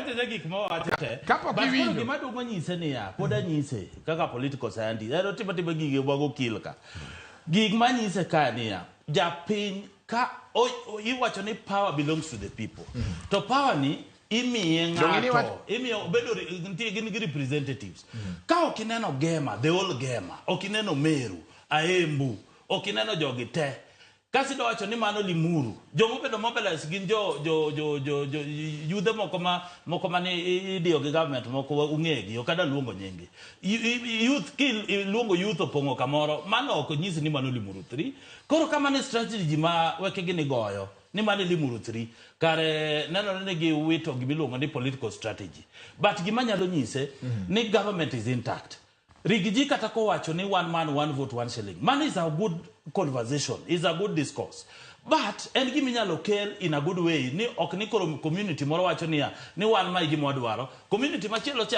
Wachore gik ma wacho te. Kapok But koro iwinjo. gima duong' nyise niya, pod anyise kaka political scientist. En otimo tima gige mag okil ka. Gik ma nyise ka niya, japiny ka iwacho ni power belongs to the people. To power ni imiye Donge ni ng'ato, imiyo bedo nitie gin gi representatives. Ka ok ineno Gema, the whole Gema, ok ineno Meru, Aembu, ok ineno jogi te. Kasi wacho ni mano Limuru. Joma obedo mobilized gin jo yudhe moko ma moko mane idiyo gi government moko ung'egi ok adwa luongo nyingi. Youth ki luongo youth opong'o kamoro mano ok nyisi ni mano Limuru 3. Koro ka mano e strategy ma wekegi ni goyo ni mano e Limuru 3 kare nenore ni giwito gimiluongo ni political strategy. But gima nyalo nyise ni government is intact. Rigiji kata kowacho ni one man one vote one shilling. Mano is a good conversation, is a good discourse. But en gima inyalo kel in a good way ni ok ni koro community moro wacho niya ni wan ma e gima wadwaro. Community machielo cha